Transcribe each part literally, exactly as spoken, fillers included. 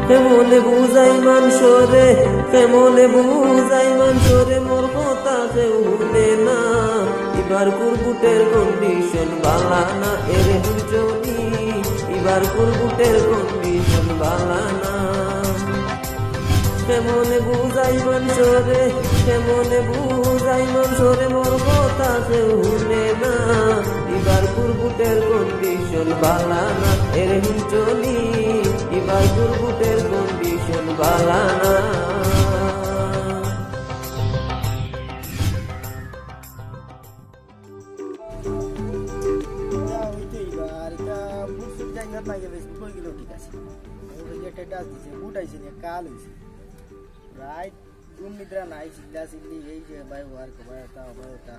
কেমনে বুঝাই মানষরে, কেমনে বুঝাই মানষরে, মোর কথা কেউ হুনে না। ইবার কুর বুটের কন্ডিশন বালা না, এরে হুনছনি, ইবার কুর বুটের কন্ডিশন বালা না। কেমনে বুঝাই মানষরে, কেমনে বুঝাই মানষরে, মোর কথা কেউ হুনে না। ইবার কুর বুটের কন্ডিশন বালা না, এরে হুনছনি, ইবার কুর বুটের কন্ডিশন বালা না। ইটা হইতেই বা, আর ইটা বুট সুট জানি না লাগে, Facebook-ও গেলেও ঠিক আছে। ও ওই যে status দিছে, বুট আইছে নি, কাল হইছে। রাইত ঘুম নিদ্রা নাই, চিল্লা চিল্লি, এই যে ভাই ওয়ার, ভাই ওটা, ভাই ওটা।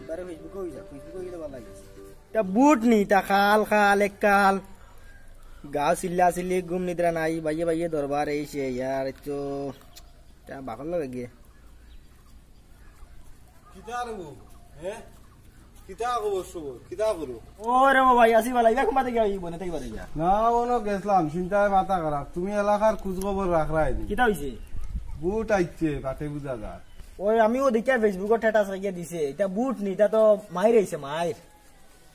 এবারে Facebook-ও হই যা, Facebook-ও গেলে ভালা লাগে। ইটা বুট নি, ইটা খাল, খাল, এক কাল। গাও চিল্লা চিল্লি, ঘুম নিদ্রা নাই, বাইয়ে বাইয়ে দরবার, এই সে, ইয়ার, তো, ইটা বাকল লাগে গিয়ে। কিতা রে বউ? হে? কিতা খবর সবর? কিতা করো? ও রে বাবা, আছি বালা। ইলা কুনবা থাকি আইবো না, তাই বারে যা। না, অনো গেছলাম, চিন্তায় মাথা খারাপ। তুমি এলাকার খোঁজ খবর রাখরায় নি? কিতা হইছে? বুট আইছে, বাটে বুঝা যার। ওই আমিও দেখিয়া Facebook-ও status রাখিয়া দিছে। ইটা বুট নি, ইটা তো মাইর আইছে, মাইর।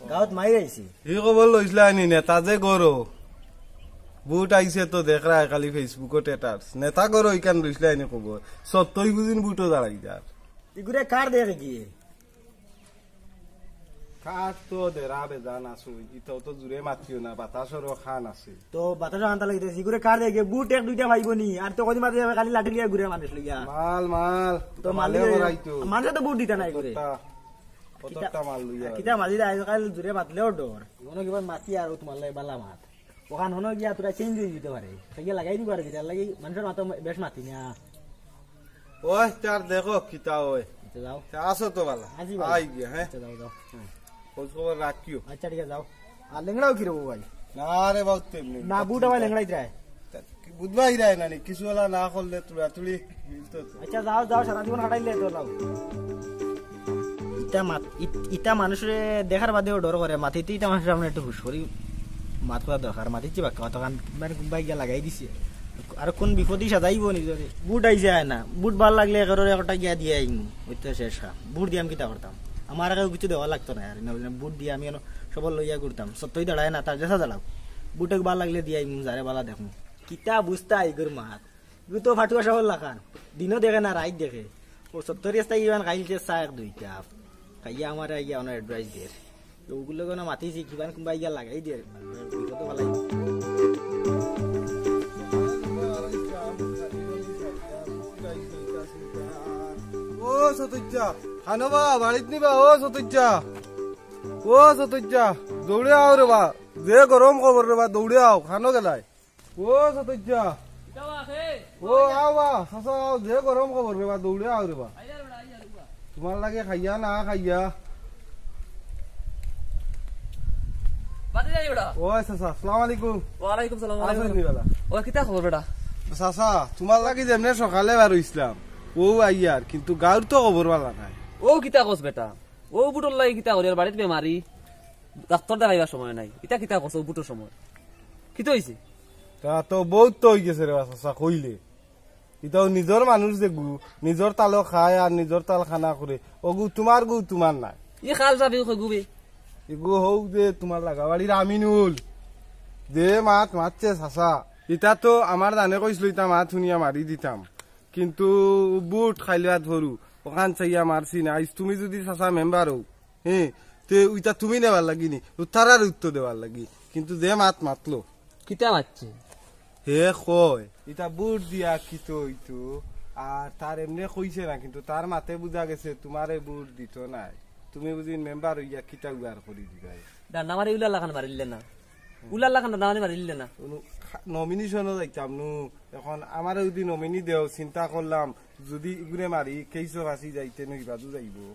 গাঁওত মাইর আইছে। ই খবর লইছলায় নি, নেতা যে গরো। বুট আইছে তো দেখরায় খালি Facebook-ও status। নেতা গরো ইখান লইছলায় নি খবর। সত্যই বুঝিন বুটও দাঁড়াই যার। ইগুরে কার দেখে গিয়ে? কার তো দেরা বেজান আছে, ইতাও তো জুরে মাতিও না, বাতাসরও খান আছে। তো বাতাসও খান তালে ইতা, ইগুরে কার দেখে? বুট এক দুইটা পাইবো নি, আর তো কদিন বাদে যাবে খালি লাঠি লইয়া ঘুরে মানুষ লইয়া। মাল, মাল, তো মাল মালে লইয়া করাই তো। মানুষে তো বুট দিতা নাই করে। কতটা, কতটা মাল লইয়া। কিতা মাল দিতা, আজকাল জুরে মাতলেও ডর। মনে কিবা মাতি আর ও তোমার লাগে বালা মাত। ওখান হনো গিয়া তোরা change হয়ে দিতে পারে। খাইয়া লাগাই দিবা আর কি, তার লাগি মানুষের মাথা বেশ মাতি না। ওই, তার দেখো, কিতা ওই। আচ্ছা, যাও। তা আসো তো বালা। আজি বালা। আই গিয়া, হ্যাঁ? আচ্ছা, যাও, যাও। হুম। খোঁজ খবর রাখিও। আচ্ছা, ঠিক আছে, যাও। আর লেংড়াও কি রে বাবু ভাই? না রে বাবু, তেমনি। না, বুট আবার লেংড়াই দেয়। তা কি বুধবাই রায় না নি? কিছু ওলা না করলে তুড়া তুড়ি মিলতো তো। আচ্ছা, যাও, যাও, সারা জীবন কাটাইলে তো লাও। ইতা মাত-, ইত-, ইতা মানুষরে দেখার বাদেও ডর করে, মাতিতে ইতা মানুষের সামনে একটু হুশ করি মাত করা দরকার। মাতিচ্ছি বাক্কা, অতখান মানে কুনবায় গিয়া লাগাই দিছে। আর কোন বিপদই সাজাইবো নিজরে। বুট আইছে আয় না, বুট ভালা লাগলে একেবারে একটা গিয়া দিয়া আইমু, ওই তো শেষ কাম। বুট দিয়া আমি কিতা করতাম? আমার আগে কিছু দেওয়া লাগতো না আর, না বুট দিয়া আমি এনো সবর লইয়া ঘুরতাম। সত্যই দাঁড়ায় না, তার যেসা দাঁড়াও। বুট এক ভালা লাগলে দিয়া আইমু, যারে বালা দেখমু। কিতা বুঝতা ইগুর মাত? ইগু তো ফাটুয়া সবর লাখান। দিনও দেখে না, রাইত দেখে। ও সত্তর গেছতা ইমান খাইলছে চা এক দুই কাপ। খাইয়া আমারে আইয়া অনো advice দের। তো ওগুলো কোনো মাতিছি, কিমান কুনবায় গিয়া লাগাই দের। বিপদও ফালাই। ও সতইচ্ছা, খানো বা, বাড়িত নিবা, ও সতইচ্ছা। ও সতইচ্ছা, দৌড়ে আও রে বা। যে গরম খবর রে বা, দৌড়ে আও, খানো গেলায়। ও সতইচ্ছা। কিতা বা আছে? ও আও বা, চাচা আও, যে গরম খবর রে বা, দৌড়ে আও রে বা। আইয়ার বেটা, আইয়ার বেটা। তোমার লাগে খাইয়া না খাইয়া। বাদে যাই বেটা। ও চাচা, আসসালামু আলাইকুম। ওয়ালাইকুম সালাম, আছেন ওয়ালাইকুম নি সালাম। বালা? ও কিতা খবর বেটা? চাচা, তোমার লাগি যেমনে সকালে বার হইছিলাম, ও আইয়ার, কিন্তু গাঁওর তো খবর বালা নাই। ও কিতা কস বেটা? ও বুটর লাগি কিতা করি, আর বাড়িত বেমারি। ডাক্তর দেখাইবার সময় নাই। ইতা কিতা কস, ও বুটর সময়? কিতা হইছে? তা তো বহুত তো হই গেছে রে বা চাচা, কইলে। ইতাও নিজর মানুষ যেগু, নিজর তালো খায় আর নিজর তাল খানা করে, ওগু তোমার গু তোমার নাই। ই খাল চাবি কইগু বে? এগু হউ যে তোমার লাগাবাড়ির আমিনুল, যে মাত মাতছে চাচা। ইতা তো আমার জানে কইছিল, ইতা মাত শুনিয়া মারি দিতাম, কিন্তু বুট খাইলে আর ধরু, ওখান চাইয়া মারছি না। আইজ তুমি যদি চাচা মেম্বার হও, হ্যাঁ, তে ওইটা তুমি নেবার লাগি নি, ও তারার উত্তর দেবার লাগি। কিন্তু যে মাত মাতলো। কিতা মাতছে? হে কয়, ইটা বুট দিয়া কিতা অইতো? আর তার এমনে কইছে না, কিন্তু তার মাতে বুঝা গেছে তোমারে বুট দিতো নায়। তুমি বুঝি মেম্বার অইয়া কিতা উগার করি দিবায়? ডান্ডা মারি উলার লাখান মারিলে না। উলার লাখান ডান্ডা মারি মারিলে না। কোনো খা-, নমিনেশনও যাইতাম নু। এখন আমারে যদি নমিনি দেও, চিন্তা করলাম, যদি ইগুরে মারি, কেইসও ফাঁসি যাইতে নই, বাদু যাইবো।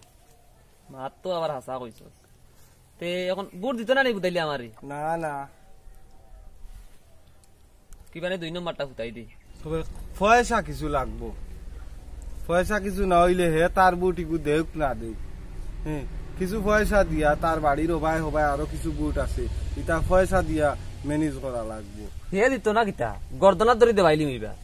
মাত তো আবার হাছা কইছস। তে এখন বুট দিতো না নি বুঝাইলে আমারে? না, না। কিবারে দুই নম্বরটা ফুটাই দি। তবে পয়সা কিছু লাগবো। পয়সা কিছু না অইলে হে তার বুট ইগু দেউক না দেউক। হ্যাঁ, কিছু পয়সা দিয়া তার বাড়ির হবায় হবায় আরো কিছু বুট আছে। ইতা পয়সা দিয়া ম্যানেজ করা লাগবো। হে দিত না কিতা, গর্দনাত ধরি দেবাইলিমু ইবার।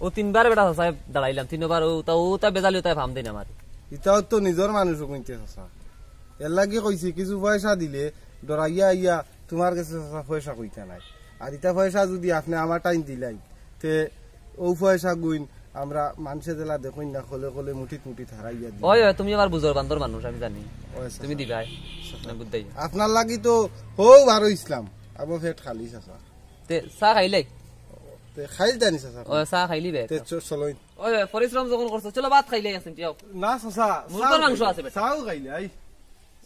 অউ তিনবার বেটা চাচায় দাঁড়াইলাম, তিনবার অউ তা, অউ তা বেজালি, অউ তা ফাম দেইন আমার। ইতাও তো নিজর মানুষ অইতে চাচা, এর লাগি কইছি কিছু পয়সা দিলে ডরাইয়া আইয়া তুমার গেছে চাচা পয়সা কইতা নায়। আর ইতা পয়সা যুদি আপনে আমার টাইম দিলাই, তে অউ পয়সা গুইন আমরা মানষে যেলা দেখইন না, খলে খলে মুঠিত মুঠিত হারাইয়া দিই। ওই, ওই, তুমি আমার বুঝর বান্দর মানুষ, আমি জানি। ওই চাচা। তুমি দিবায়। না, বুঝাই। আপনার লাগি তো হউ বারো ইসলাম, আবো পেট খালি চাচা। তে চা খাইলে? তে খাইল জানি চাচা। ও, চা খাইলি বে। তে চ-, চলইন। ওই, ওই, পরিশ্রম যখন করছো, চলো ভাত খাইলে আছেন, যাও। না চাচা, মুরগর চা মাংস খাইলে। আছে বেটা। চাও খাইলে, আই।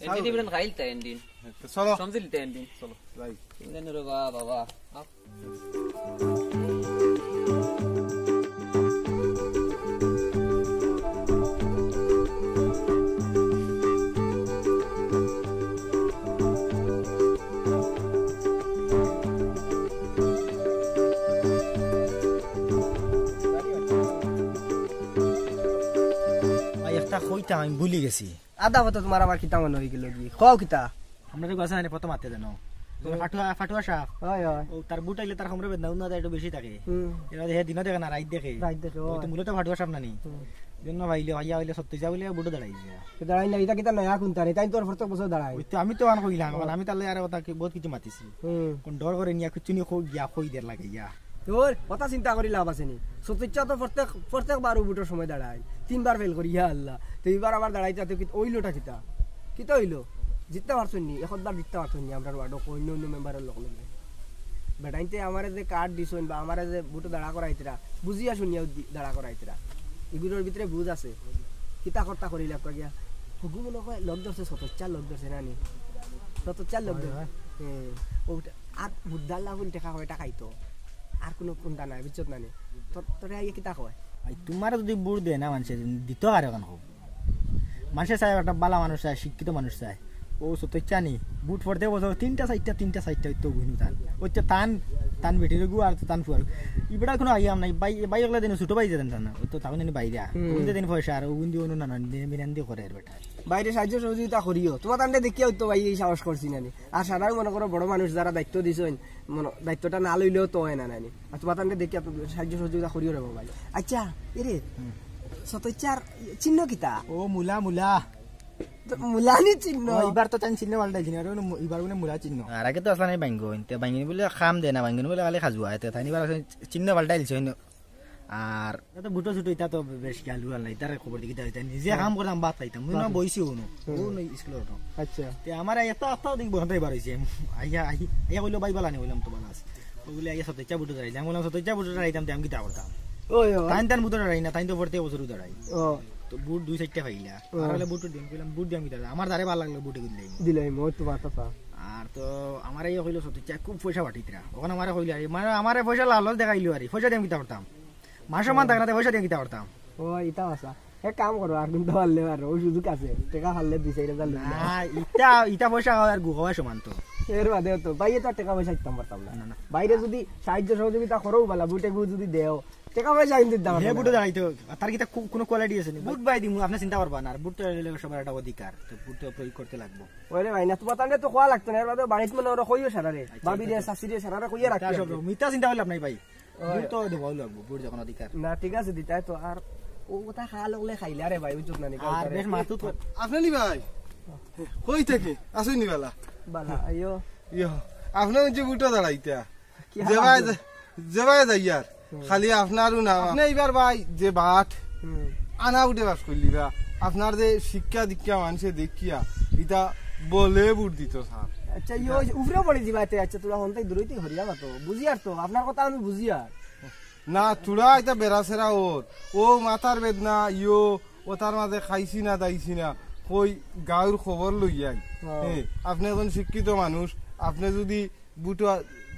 এন্ডিন চাও ইমরান খাইল তা এন্ডিন। তে চলো। সমঝিল তা এন্ডিন। চলো, যাই। তুমি জানো রে বা-, বাবা। আও। ভাই, একটা কইতাম, আমি ভুলি গেছি। আধা কথা তুমার আবার কিতা মনো অইগেলো কি? কও কিতা? আমরা তো গাছে আনে প্রথম হাতে জানো। তো হুম। ফাটুয়া, ফাটুয়া সাপ। হয়, হয়। ও তার বুট আইলে তার কোমরে বেদনা উন্না যায়, একটু বেশি থাকে। হুম। এবার হে দিনও দেখে না, রাইত দেখে। রাইত দেখে, ও হয়। তো মূলত ফাটুয়া সাপ নানি। হুম। জন্য ভাইলে, ভাইয়া হইলে সত্যি যা বলে বুটো দাঁড়াই যায়। তো দাঁড়াই না, ইটা কিতা নয়া কুন্তা নি? তাইন তো আর প্রত্যেক বছর দাঁড়ায়। ওই তো আমি তো আন কইলাম, এখন ও। আমি তাহলে আর কথা কি, বহুত কিছু মাতিছি। হুম। কোন ডর করে নিয়া, কিচ্ছু নিয়া কই গিয়া, কই দের লাগে গিয়া। তোর কথা চিন্তা করি লাভ আছে নি? সতীচ্ছা তো প্রত্যেক, প্রত্যেকবার ও বুটোর সময় দাঁড়ায়, তিনবার ফেল করি, ইয়া আল্লাহ। তো এইবার আবার দাঁড়াইতে তো কিতা অইলোটা কিতা? কিতা অইলো? জিততে পারছইন নি? একবার জিততে পারছইন নি? আমরার ওয়ার্ডো অন্য অন্য মেম্বারর লগে লগে। বেটাইন্তে আমারে যে কার্ড দিছইন বা আমারে যে বুটো দাঁড়া করাইতরা, বুঝিয়া শুনিয়াউ দি-, দাঁড়া করাইতরা। ইগুলোর ভিতরে বুঝ আছে। কিতা কর্তা করিলা কই গিয়া? হুগু মনে কয় লগ ধরছে, সতচ্চার লগ ধরছে না নি? সতচ্চার লগ হয়, ধরছে। হয়। হ্যাঁ, ওটা আর মুদ্দার লাগুন টেকা কয়টা খাইতো। আর কোনো কুন্তা নাই, বুঝছত না নি? তোর, তোরে আইয়া কিতা কয়? আই, তুমারে যুদি বুট দেয় না মানষে, দিত আর এখন খুব। মানষে চায় একটা বালা মানুষ চায়, শিক্ষিত মানুষ চায়। ও সতচ্চা নি, বুট পড়তে বছর তিনটা চাইরটা, তিনটা চাইরটা অইতো গুইনু তান। অইতো তান, তান বেটির গু আর তান ফুয়ার। ইবড়া কোনো আইয়াম নাই, ভাই, ভাই অকলে দিন ছোট ভাই যেতেন না, অইতো তখন দিন বাইরে। হুম। ওগুন দিন পয়সা আর ওগুন দিয়ে অন্য নানান দিন বিনান দিয়ে করে আর বেটা। বাইরে সাহায্য সহযোগিতা করিও। তুমার তান্ডে দেখিয়া অইতো ভাই এই সাহস করছি না নি। আর সারাই মনে করো বড় মানুষ যারা দায়িত্ব দিছইন, মনে, দায়িত্বটা না লইলেও তো হয় না নানি। আর তুমার তান্ডে দেখিয়া তো সাহায্য সহযোগিতা করিও রে ভাই। আচ্ছা, এরে, হুম। সতচ্চার চিহ্ন কিতা? ও মুলা, মুলা। তো মুলানি চিহ্ন। ও, ইবার তো তাইন চিহ্ন পাল্টাইছি না, ইবার মানে মুলা চিহ্ন। আর আগে তো আসলে নাই বাইঙ্গো, ইনতে বাইঙ্গিনি বলে খাম দে না, বাইঙ্গিনি বলে খালি খাজুয়া, এতে তাইন ইবার আসলে চিহ্ন পাল্টাইলছে, হইন। আর এটা তো বুটো ছুটো, এটা তো বেশ খেয়াল হুয়াল নাই, তার খবর দেখি, তাই নিজে হ্যাঁ। কাম করতাম, ভাত খাইতাম, মুই না হ্যাঁ। বইছি হনো, হুম। ও নই স্কুল হনো। আচ্ছা। তে আমার এই একটা, একটা দিক বন্ধ এবার হইছে। আইয়া, আই, আইয়া কইলো, "ভাই বালা নি?" কইলাম, "তো বালা আছে।" ও বলে, "আইয়া সতচ্চা বুটো দাঁড়াইলাম।" কইলাম, "সতচ্চা বুটো দাঁড়াইতাম, তে আমি কিতা করতাম?" ওই, ওই। তাইন তান বুটো দাঁড়াই না, তাইন তো পড়তে বছরও দাঁড়াই। ও। তো বুট দুই চাইরটা পাইলা। ও। আর হলে বুট দিন, কইলাম, "বুট দিয়াম কিতা? আমার দ্বারে ভালা লাগলো, বুটে দিলাই।" দিলাই, মোর তো মাথা পা। আর তো আমারে ইয়ে কইলো, "সতচ্চা খুব পয়সা পাঠিতরা।" ওখানে আমারে কইলো, আরে, মানে, আমারে পয়সা লালচ দেখাইলো, আরে, পয়সা দিয়াম কিতা করতাম? মান সম্মান থাকে না, তে পয়সা দিয়াম কিতা করতাম? ও, ইটা হাছা। এক কাম করো, আর কিন্তু পারলে পারো, ওই সুযোগ আছে। টেকা পারলে দুই চাইর হাজার লইলে। না, ইটা, ইটা পয়সা খাওয়া আর গু খাওয়া সমান তো। এর বাদেও তো, ভাইয়ে তো আর টেকা পয়সা দিতাম পারতাম না। না, না। বাইরে যুদি সাহায্য সহযোগিতা করো, বালা, বুটে গু যুদি দেও, টেকা পয়সা কিন্তু দিতাম হে পারতাম বুটে না। দাঁড়াইতো, তার কিতা কু-, কোনো কোয়ালিটি আছে নি? বুট ভাই দিমু, আপনে চিন্তা করবা না, আর বুট তো অইলে সবার একটা অধিকার, তো বুট তো প্রয়োগ করতে লাগবো। ওরে ভাই, না, তুমার তান্ডে তো কওয়া লাগতো না, এর বাদে বাড়িত মনে ওরা কইও সারারে, আচ্ছা, ভাবি রে, আচ্ছা। চাচি রে, সারারে কইয়া রাখতে মিথ্যা সব, হবে। মিথ্যা চিন্তা করলাম নাই ভাই। ওই। বুট তো দেওয়া লাগবো, বুট যখন অধিকার। না, ঠিক আছে, দিতাই তো। আর ও কথা খা লগলে খাইলা রে ভাই, বুঝছত না নি, আর কাউকে বেশ রে। মাতু তো। আপনে নি ভাই? কই থেকে? আসুন নি বালা। বালা, আইও। ইয়ো, আপনে ওই যে বুটো দাঁড়াইতা। কি যে হাল ভাই আছে? যে, যে ভাই যাইয়ার, হুম। খালি আপনারও না, আপনে এইবার ভাই যে বাট, হুম। আনা উঠে বাস করলি বা, আপনার যে শিক্ষা দীক্ষা মানষে দেখিয়া, ইটা বলে বুট দিত স্যার। আচ্ছা, ইয়ো, উপরে পড়ে দিবা তে, আচ্ছা, তোরা হন্তাই দূরইতে হরিয়া মাতো, বুঝিয়ার তো, আপনার কথা আমি বুঝিয়ার। না, তোরা এটা বেড়াছেড়া ওর। ও মাথার বেদনা, ইয়ো, ও তার মাঝে খাইছি না, দাইছি না। কই গাঁওর খবর লইয়াই। হ্যাঁ। হ্যাঁ, আপনে একজন শিক্ষিত মানুষ, আপনে যুদি বুটো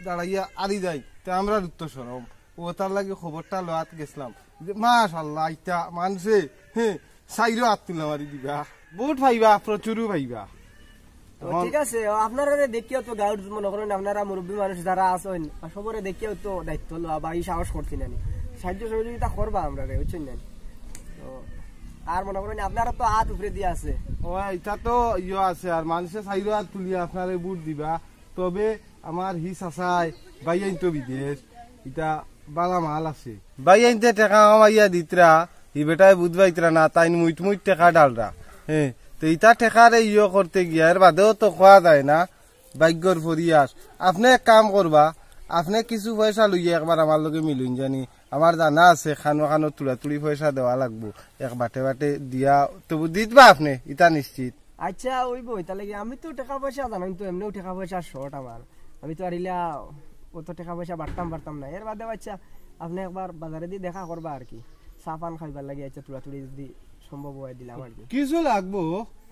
দাঁড়াইয়া আরি যাই, তে আমরার উত্তর শরম। ও তার লাগি খবরটা লওয়াত গেছলাম। যে, মাশাআল্লাহ, ইটা মানষে, হ্যাঁ, সাইরো আত তুলা মারি দিবা। বুট পাইবা, প্রচুরও পাইবা। তো ঠিক আছে, ও আপনারারে দেখিয়াও তো গাঁওর মনে করেন আপনারা মুরব্বী মানুষ যারা আছেন, সবরে দেখিয়াও তো দায়িত্ব লওয়া বা এই সাহস করছি না নি। সাহায্য সহযোগিতা করবা আমরারে, বুঝছেন না নি? তো আর মনে করেন আপনারা তো হাত উপরে দিয়া আছে। ও, এটা তো ইয়ে আছে, আর মানষে সাইরো আত তুলিয়া আপনারে বুট দিবা, তবে আমার হি চাচায়, ভাইয়াইন তো বিদেশ, ইতা বালা মাল আছে। ভাইয়াইন্তে টেকা কামাইয়া দিতরা, হি বেটায় বুঝ পাইতরা না, তাইন মুইট মুইট টেকা ডালরা। হ্যাঁ, তো ইতা টেকারে ইয়ো করতে গিয়া, এর বাদেও তো খোয়া যায় না, ভাগ্যর ফরিয়াস। আপনে এক কাম করবা, আপনে কিছু পয়সা লইয়া একবার আমার লগে মিলইন জানি, আমার জানা আছে, খানো খানো তুড়াতুড়ি পয়সা দেওয়া লাগবো, এক বাটে বাটে দিয়া তবু দিতবা আপনে, ইতা নিশ্চিত। আচ্ছা, ওই বই, তাহলে কি আমি তো টেকা পয়সা জানেন তো, এমনিও টেকা পয়সা শর্ট আমার। আমি তো আর ইলা অত টেকা পয়সা বাড়তাম পারতাম না। এর বাদে আচ্ছা, আপনে একবার বাজারেদি দেখা করবা আর কি, চা পান খাইবার লাগি, আচ্ছা, তুড়াতুড়ি যদি সম্ভব হয় দিলাম আর কি। কিছু লাগবো,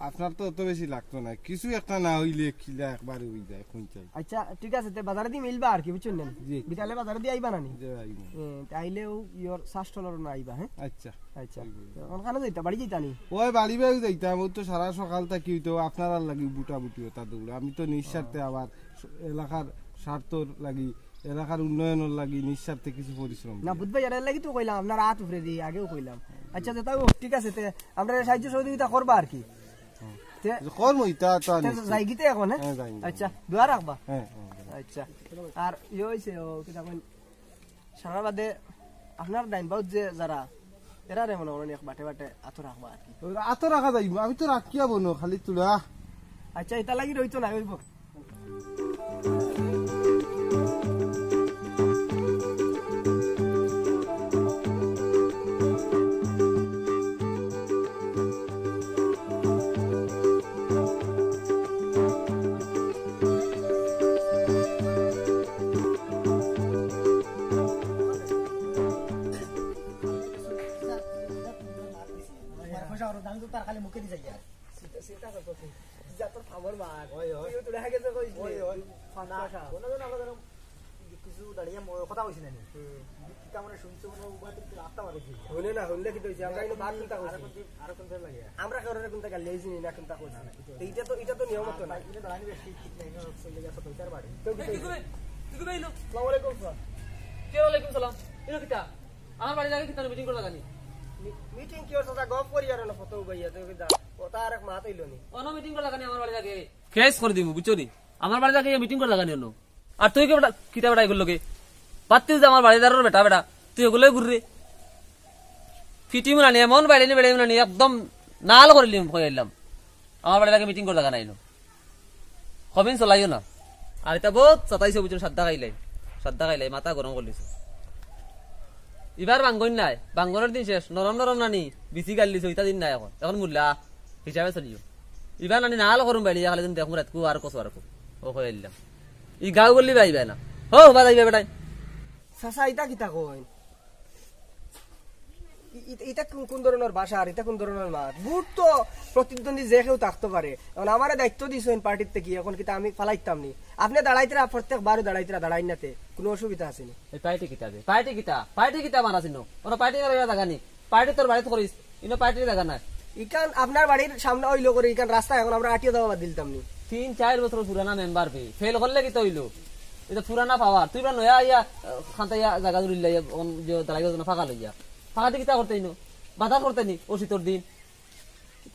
আপনার তো অত বেশি লাগতো না, কিছু একটা না হইলে কিলা একবার হই যায়, কোন চাই। আচ্ছা, ঠিক আছে, তে বাজারেদি মিলবা আর কি, বুঝছইন নি? জি। বিকালে বাজারেদি আইবা না নি? জি, আইবো। এ, তে আইলেও ইয়র চা স্টলর না আইবা, হ্যাঁ? আচ্ছা। আচ্ছা। ওখানে যাইতা, বাড়ি যাইতা নি? ওই বাড়ি বাড়ি যাইতাম, ওই তো সারা সকাল থাকি হইতো আপনারার লাগি বুটা বুটি ওটা দৌড়। আমি তো নিঃস্বার্থে আবার এলাকার স্বার্থর লাগি, এলাকার উন্নয়নর লাগি নিঃস্বার্থে কিছু পরিশ্রম না, করি। বুঝবা, এর লাগি তো কইলাম, আপনার হাত উপরে দি, আগেও কইলাম। আচ্ছা, যেটা হোক, ঠিক আছে, তে আমরা সাহায্য সহযোগিতা করবা আর কি। তে করমু, ইতা তো তে আনিস। যাই গিতে এখন, হ্যাঁ? হ্যাঁ, যাই, যাই। আচ্ছা, দোয়া রাখবা। হ্যাঁ, হ্যাঁ, যাই। আচ্ছা, আর ইয়ে হইছে, ও কিতা কইন, সারা বাদে আপনার ডাইন বাউত যে যারা, এরারে মনে করেন এক বাটে বাটে আতো রাখবা আর কি। আতো রাখা যাইব, আমি তো রাখিয়া বনো, খালি তুলা। আচ্ছা, এটা লাগি রইতো না, ওইব। কিছু দাঁড়িয়ে ম-, কথা কইছি না নি? হুম। কিতা মনে শুনছো, মনে হয় উবাতে তুই আটটা মারে দিলি। হুনে না, হুনলে কিতা হইছে? আমরা ইনো বাদ চিন্তা করছি। আরো কোন, আরো কোন ফের লাগে? আমরা কারোর কোনটা গালি দিছি না, কোনটা করছি। না, না, কিতা তো এটা তো, এটা তো নিয়ম মতো না। এটা দাঁড়ানি বেশ ঠিক, ঠিক নাই, না, চলে গেছে পয়সার বাড়ি। তো কিতা এই, হইছে? তুই কই, তুই কই এলো? আসসালামু আলাইকুম, স্যার। কে ওয়ালাইকুম সালাম? এলো কিতা? আমার বাড়ি লাগে কিতা মিটিং করে লাগানি? মি-, মিটিং কি ওর সাথে গপ করি আর না ফটো উবাইয়া, তো কিতা? ও তো আর এক মাত হইলো নি। অনো মিটিং করে লাগানি আমার বাড়ি লাগে। কেস করে দিমু, বুঝছো নি? আমার বাড়ি লাগে মিটিং করে লাগানি অনো। আর তুই কে বেটা, কিতা বেটা এগুলো লগে? পাত্তি যে আমার বাড়িদারর বেটা, বেটা, তুই এগুলোই ঘুররে। ফিটি মুনানি, এমন বেড়াইনি, বেড়াই মুনানি, একদম নাল করিলিম, কই আইলাম। আমার বাড়ি লাগে মিটিং করে দেখা নাই নো। কবিন চলাইও না। আর এটা বহুত সাতাইশো বুঝুন, সাদ্দা খাইলাই। সাদ্দা খাইলাই, মাথা গরম করিলিছে। ইবার বাঙ্গন নাই, বাঙ্গনের দিন শেষ, নরম নরম নানি, বিচি গাল দিছে, ওইটা দিন নাই এখন। এখন মুল্লা, হিসাবে চলিও। ইবার নানি নাল করুম বাইরে, খালি দিন দেখুন রাতকু আর কসু আর কু। ও কই আইলাম। ই গাঁও গল্লি বাইবে না। হো, বাজাইবে বেটাই। চাচা, ইটা কিতা কইন? ই-, ই-, ইটা কোন, কোন ধরনের ভাষা আর ইটা কোন ধরনের মাত? ভোট তো প্রতিদ্বন্দ্বী যে কেউ থাকতে পারে। এখন আমারে দায়িত্ব দিছইন পার্টির থেকে, এখন কিতা আমি ফালাইতাম নি? আপনি দাঁড়াইতরা, প্রত্যেকবারও দাঁড়াইতরা, দাঁড়াইন নাতে, কোনো অসুবিধা আছে নি? এই পার্টি কিতা বে? পার্টি কিতা? পার্টি কিতা মারা চিনো? ওরা পার্টি করার জায়গা নি। পার্টি তোর বাড়িত করিস, ইনো পার্টির জায়গা নাই। ইখান আপনার বাড়ির সামনে অইলো করে, ইখান রাস্তা এখন আমরা আটিয়া যাওয়া বাদ দিলতাম নি। তিন চাইর বছর পুরানা মেম্বার বে, ফেল করলে কিতা অইলো? এটা পুরানা পাওয়ার, তুই বা নয়া আইয়া, আহ, খান্তাইয়া জায়গা ধরিল্লা, ইয়া, অন যে দাঁড়াইয়া যেন ফাঁকা লইয়া। ফাঁকা দিয়ে কিতা করতে ইনো? বাধা করতে নি, ও শীতর দিন।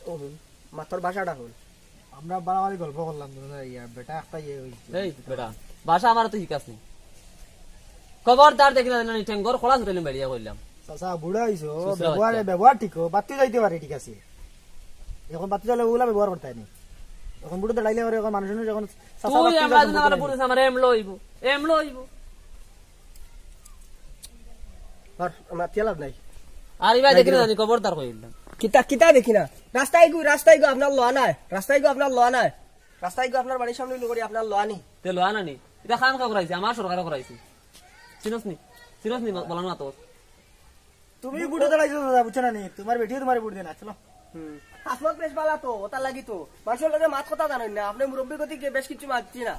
ও হুন, মাতর ভাষাটা হুন। আমরা বাড়াবাড়ি গল্প করলাম, দুজনে ইয়া, বেটা একটা ইয়ে হইছে। এই বেটা, ভাষা আমার তো শিখাস নি। খবরদার দেখি না, জানি ঠেঙ্গর খোলা ছুটাইলাম, বেরিয়া কইলাম। চাচা, বুড়া হইছো, সুস্থ ব্যবহারে, বাচ্চা। ব্যবহার ঠিক হোক, বাত্তি যাইতে পারে, ঠিক আছে। এখন বাত্তি যাইলে ওগুলা ব্যবহার করতে হয়নি। এখন বুড়ো দাঁড়াইলে ওরে এখন মানুষ এখন চাচা তুই বাত্তি আমরা যাইতে দিন আমার বুড়ো বুঝে আমার এমলো হইব, এমলো হইব। আর মাতিয়া লাভ নাই। আর ইবা দেখি না, জানি খবরদার কইলাম। কিতা, কিতা দেখি না? রাস্তায় গো, রাস্তায় গো, আপনার লওয়া নাই। রাস্তায় গো, আপনার লওয়া নাই। রাস্তায় গো, আপনার বাড়ির সামনে লুকরি আপনার লওয়া নি। তে লওয়া না নি? এটা খান খা করাইছে, আমার সরকারে করাইছে। চিনস নি? চিনস নি? বলানো না তো। তুমি বুড়ো দাঁড়াইছো দাদা, বুঝছো না নি? তোমার বেটিও তোমার বুড়ো দেনা, চলো। হুম। আসমত বেশ বালা তো, ওটা লাগি তো। মানুষের লগে মাত কথা জানেন না, আপনি মুরব্বী গতিকে বেশ কিছু মাতছি না।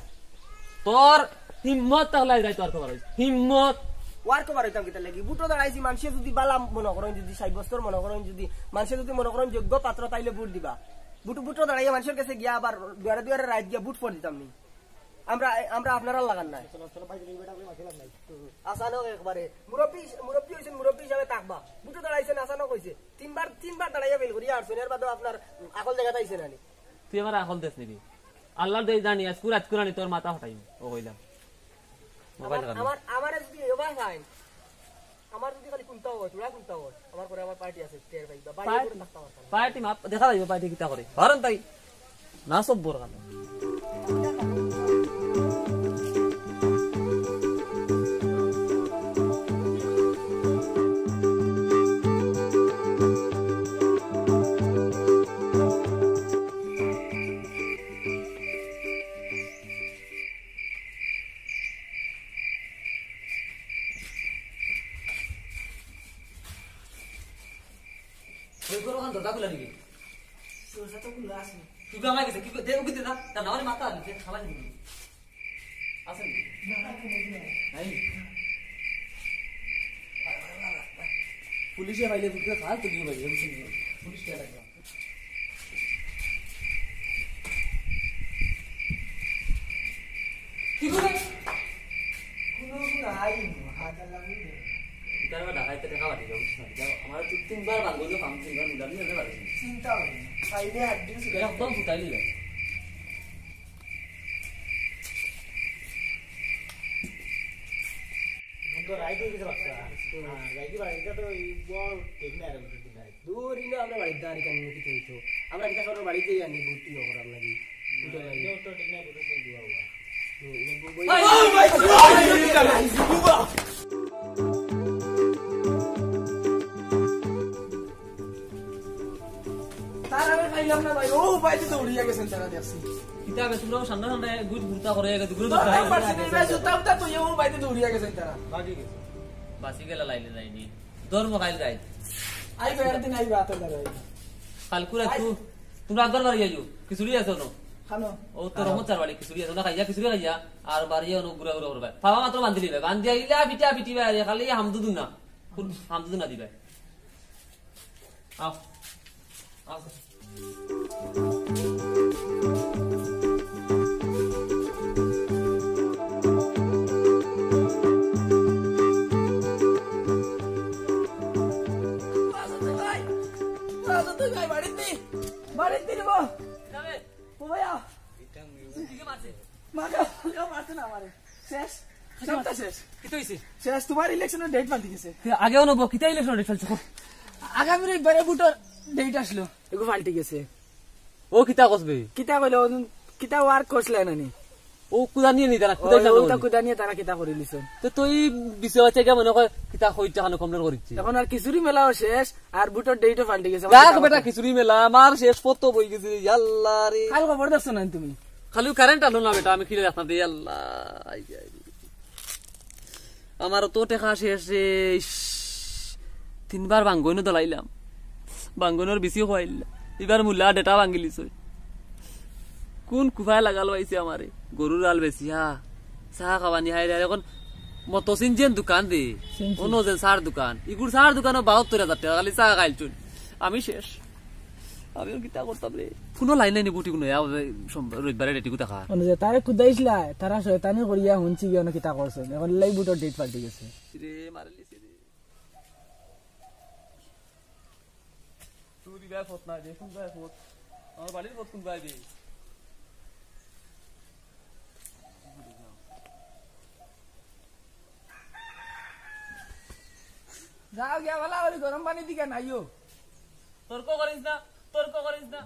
তোর হিম্মত তাহলে আজ রাইতে আর খবর হইছে। হিম্মত। ওয়ার খবর হইতাম কিতা লাগি? বুটো দাঁড়াইছি, মানুষে যদি বালা মনে করেন, যদি সাব্যস্তর মনে করেন, যদি মানুষে যদি মনে করেন যোগ্য পাত্র, তাইলে ভোট দিবা। বুটো, বুটো দাঁড়াইয়া মানুষের কাছে গিয়া আবার দুয়ারে দুয়ারে রাইত গিয়া ভোট ফোর দিতাম নি। আমরা, আমরা আপনারা লাগান নাই। আচানক একবারে। মুরব্বী, মুরব্বী হইছেন, মুরব্বী হিসাবে থাকবা। বুটো দাঁড়াইছেন, আচানক হইছে। তিনবার, তিনবার দাঁড়াইয়া ফেল করিয়া আসছেন, এর বাদেও আপনার আকল জায়গাতে আইছে না নি? তুই আমার আকল দেস নিবি। আল্লাহর দোহাই জানি, আজকু রাইত কুরানি তোর মাথা ফাটাইম। ও কইলাম। মোবাইল আমার, আমার, আমারে যদি এবার চাই, আমার যদি খালি কুন্তা হয়, তোরা কুন্তা হয়, আমার ঘরে আমার পার্টি আছে, টের পাইবা, বাড়ি পার্টি? করে থাকতে পারতাম না। পার্টি মাপ দেখা যাইব, পার্টি কিতা করে। হরন তাই না সব বড় কাম। ওই করো, ওখান দরজা খুলে নিবি। দরজা তো খুলে আছে। তুই তো আমার গেছে, কি করে? দে, ওকে দে না। তার নামারে মাথা আনতে খাবার নিবি। আছে নি? না, না, কোনো দিন নাই। নাই? পুলিশে পাইলে বুঝতে খাল তুলিও ভাই, বুঝলি? পুলিশ কে লাগবে? কি করে? কোনো নাই, হাত আলাদা নেই। তার মানে ঢাকাইতে টাকা পাঠিয়ে যাবো, বুঝছিস না? এটা আমার তো তিনবার বাদ বললো, ফার্ম তিনবার মিলামি হতে পারে। চিন্তা হবে না। পাইলে একদিন শুধু একদম ফুটাই নিবে। এখন তো রাইত হয়ে গেছে বাচ্চা। হ্যাঁ, রাইতে বাড়িটা তো এই বড় ঠিক না, এরকম ঠিক না। দূর ইনো আমরা বাড়ির ধারে কেন নিতে হইতো? আমরা কিতা করবো বাড়িতে আনি ভর্তি হবো আমরা কি? দুটো লাগে। এটা তো ঠিক না, বুঝতে দিবা বাবা। হুম, এটা বই- তার আমি খাইলাম না ভাই, ও বাইতে দৌড়িয়া গেছেন তারা দেখছি। কিতা বে, তোমরাও সামনে সামনে গুট গুটা করে গেছে, গুট গুটা। পারছি না, ভাই, জুতা উতা তো ও বাইতে দৌড়িয়া গেছেন তারা। বাকি গেছে। বাসি গেলা লাইলে যায়নি। ধর্ম খাইল গাই। আইবা, একদিন আইবা, আতে ধরো আইবা। কালকুরা আই- তু-, তোমরা একবার বাড়ি যাইও। খিচুড়ি আছে না? খানো। ও তো রহমত চার বাড়ি খিচুড়ি আছে না? খাইয়া খিচুড়ি খাইয়া আর বাড়ি যাও না, ঘুরা ঘুরা করবা। পাওয়া মাত্র বান্ধি দিবে। বান্ধি আইলে পিঠা পিঠি বাইরে খালি হামদুদু না। কোন হামদুদু না দিবে। আও। আও। বাড়িতে, বাড়িতে রে বা। ও ভাইয়া। মাকে, মাকে মারছে না আমারে। শেষ। সবটা শেষ। কিতা হইছে? শেষ, তোমার ইলেকশনের ডেট পাল্টি গেছে। আগেও নব, কিতা ইলেকশন ডেট পাল্টি? আগামী রবিবারে ভোটর ডেট আসলো। এগু পাল্টি গেছে। ও কিতা কসবে? কিতা কইলো? কিতা ওয়ার্ক করছলে নানি? ও কুদা নিয়ে নিতারা, কুদা ওই, ইসলাম ওটা কুদা নিয়ে তারা কিতা করি লিছন? তো তুই বিশে হচ্ছে গিয়া মনে কর কিতা হইতে হানো কমপ্লেন করিচ্ছি। এখন আর খিচুড়ি মেলাও শেষ, আর ভোটর ডেটও পাল্টি গেছে। দেখ বেটা, খিচুড়ি মেলা আমার শেষ পথ বই গেছে, ইয়াল্লা রে। কাল খবর দেখছো না তুমি? খালি কারেন্ট আলো না বেটা, আমি খিলে দেখতাম রে, ইয়াল্লা। I, I. আমার তো টেকা শেষ রে, ইস। তিনবার বাঙ্গইনও দলাইলাম, বাঙ্গইনর বিচি খোয়াইলাম, এবার মুলা ডেটা ভাঙ্গিলিছে। কোন কুফায় লাগাল পাইছে আমারে? গরুর আল বেচিয়া চা খাবানি হায় রে। এখন মতো সিনজেন দোকান দে, সিনজি। অন্য যে চার দোকান, ইগুর চার দোকানও বাহাত্তর হাজার টেকা খালি চা খাইলছুন। আমি শেষ। আমি আর কিতা করতাম রে? কোনো লাইন নাই নি বুটি কোনো, ইয়া, সোম-, রবিবারে ডেটিগু দেখা। মানে যে তারে কুদাইছলা, তারা শয়তানি করিয়া হুনছি গিয়া অনো কিতা করছে। এখন লাই বুটর ডেট পাল্টি গেছে। রে, মারিলিছে রে। তুই দিবা ফোন না, যে কোন যায় ফোন? আমার বাড়ির ফোন কোন যায় রে? যাও গিয়া ভালা করি গরম পানি দিকে নাইও। তর্ক করিস না, তর্ক করিস না।